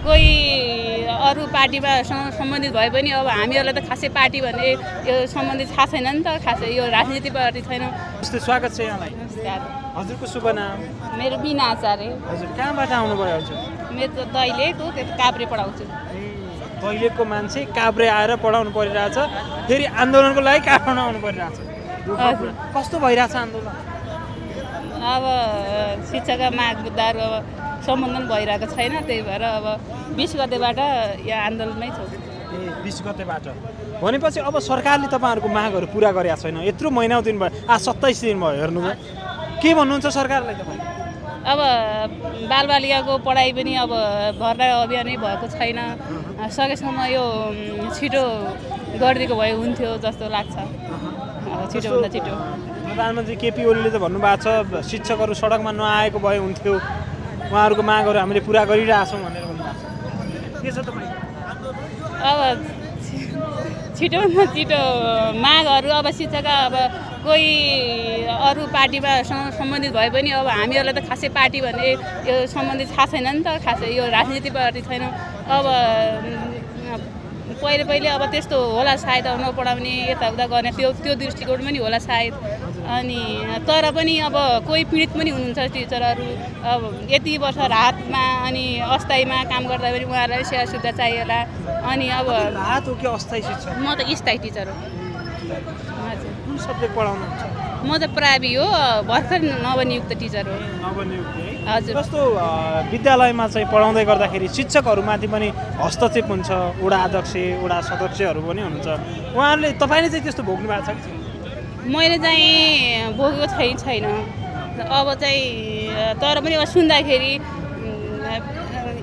कोही अरू पार्टीमा सम्बन्धित भए पनि अब हामीहरूलाई त खासै पार्टी भन्ने यो सम्बन्धित थाहा छैन नि त खासै यो राजनीतिप्रति छैन। स्वागत छ यहाँलाई। हजुरको शुभ नाम? मेरो बिना आचार्य। हजुर कहाँबाट आउनुभयो हजुर? मेरो त दैलेको काभ्रे पढाउँछु। दैलेको मान्छे काभ्रे आएर पढाउनु परिरहेछ, फेरि आन्दोलनको लागि काठमाडौँ आउनु परिरहेछ। कस्तो भइरहेछ आन्दोलन? अब शिक्षाका मागदार अब सम्बन्धन भइरहेको छैन, त्यही भएर अब 20 गतेबाट यहाँ आन्दोलनमै छौँ। 20 गतेबाट भनेपछि अब सरकारले तपाईँहरूको मागहरू पुरा गरेका छैन। यत्रो महिना दिन भयो, 27 दिन भयो हेर्नुभयो। के भन्नुहुन्छ सरकारलाई तपाईँ? अब बालबालिकाको पढाइ पनि अब भर्ना अभियानै भएको छैन। सकेसम्म यो छिटो गरिदिएको भए हुन्थ्यो जस्तो लाग्छ। छिटोभन्दा छिटो। प्रधानमन्त्री केपी ओलीले त भन्नुभएको छ शिक्षकहरू सडकमा नआएको भए हुन्थ्यो, उहाँहरूको मागहरू हामीले पुरा गरिरहेछौँ भनेर भन्नुभएको छ। के छ तपाईँ? अब छिटोभन्दा छिटो मागहरू अब शिक्षाका अब कोही अरू पार्टीमा सम्बन्धित भए पनि अब हामीहरूलाई त खासै पार्टी भन्ने यो सम्बन्धित थाहा छैन नि त खासै यो राजनीतिप्रति छैन। अब पहिले अब त्यस्तो होला सायद अब नपढाउने यताउता गर्ने त्यो दृष्टिकोण पनि होला सायद। अनि तर पनि अब कोही पीडित पनि हुनुहुन्छ टिचरहरू। अब यति वर्ष राहतमा अनि अस्थायीमा काम गर्दा पनि उहाँहरूलाई सेवा सुविधा चाहिएला। अनि अब राहत हो कि अस्थायी शिक्षक? म त स्थायी टिचर हो। हजुर कुन सब्जेक्ट पढाउनुहुन्छ? म त प्रावि हो, भर्खर नवनियुक्त टिचर हो। नवनियुक्त हजुर। जस्तो विद्यालयमा चाहिँ पढाउँदै गर्दाखेरि शिक्षकहरूमाथि पनि हस्तक्षेप हुन्छ, वडा अध्यक्ष वडा सदस्यहरू पनि हुनुहुन्छ, उहाँहरूले तपाईँले चाहिँ त्यस्तो भोग्नु भएको छ कि? मैले चाहिँ भोगेको छैन। अब चाहिँ तर पनि अब सुन्दाखेरि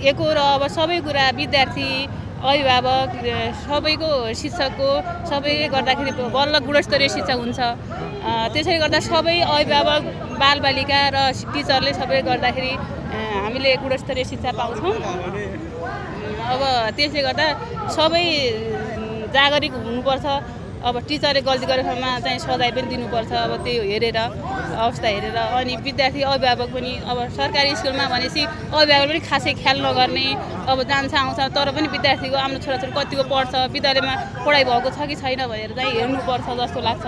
एकोहोरो अब सबै कुरा विद्यार्थी अभिभावक सबैको शिक्षकको सबैले गर्दाखेरि बल्ल गुणस्तरीय शिक्षा हुन्छ। त्यसैले गर्दा सबै अभिभावक बालबालिका र टिचरले सबै गर्दाखेरि हामीले गुणस्तरीय शिक्षा पाउँछौँ। अब त्यसले गर्दा सबै जागरिक हुनुपर्छ। अब टिचरले गल्ती गरेकोमा चाहिँ सजाय पनि दिनुपर्छ। अब त्यो हेरेर अवस्था हेरेर अनि विद्यार्थी अभिभावक पनि अब सरकारी स्कुलमा भनेपछि अभिभावक पनि खासै ख्याल नगर्ने, अब जान्छ आउँछ तर पनि विद्यार्थीको आफ्नो छोराछोरी कतिको पढ्छ, विद्यालयमा पढाइ भएको छ कि छैन भनेर चाहिँ हेर्नुपर्छ जस्तो लाग्छ।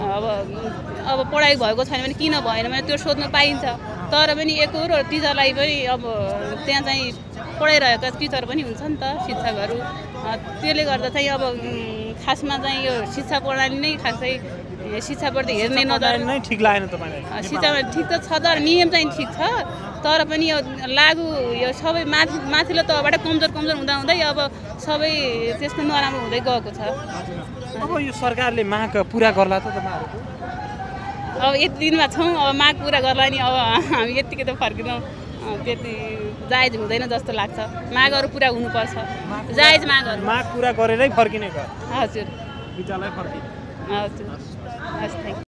अब पढाइ भएको छैन भने किन भएन भने त्यो सोध्न पाइन्छ। तर पनि एकोहोरो टिचरलाई पनि अब त्यहाँ चाहिँ पढाइरहेका टिचर पनि हुन्छ नि त शिक्षकहरू। त्यसले गर्दा चाहिँ अब खासमा चाहिँ यो शिक्षा प्रणाली नै खासै शिक्षाप्रति हेर्ने नजर नै ठिक लागेन तपाईँलाई? शिक्षामा ठिक त छ तर नियम चाहिँ ठिक छ, तर पनि यो लागु यो सबै माथिल्लो तहबाट कमजोर हुँदा अब सबै त्यस्तो नराम्रो हुँदै गएको छ। अब यो सरकारले माग पुरा गर्ला त तपाईँहरूको? अब यति दिनमा छौँ, अब माग पुरा गर्ला नि अब हामी यतिकै त फर्किँदैनौँ। त्यति जायज हुँदैन जस्तो लाग्छ। मागहरू पुरा हुनुपर्छ, जायज मागहरू। माग पुरा गरेरै फर्किने घर? हजुर विद्यालय फर्किने। हजुर।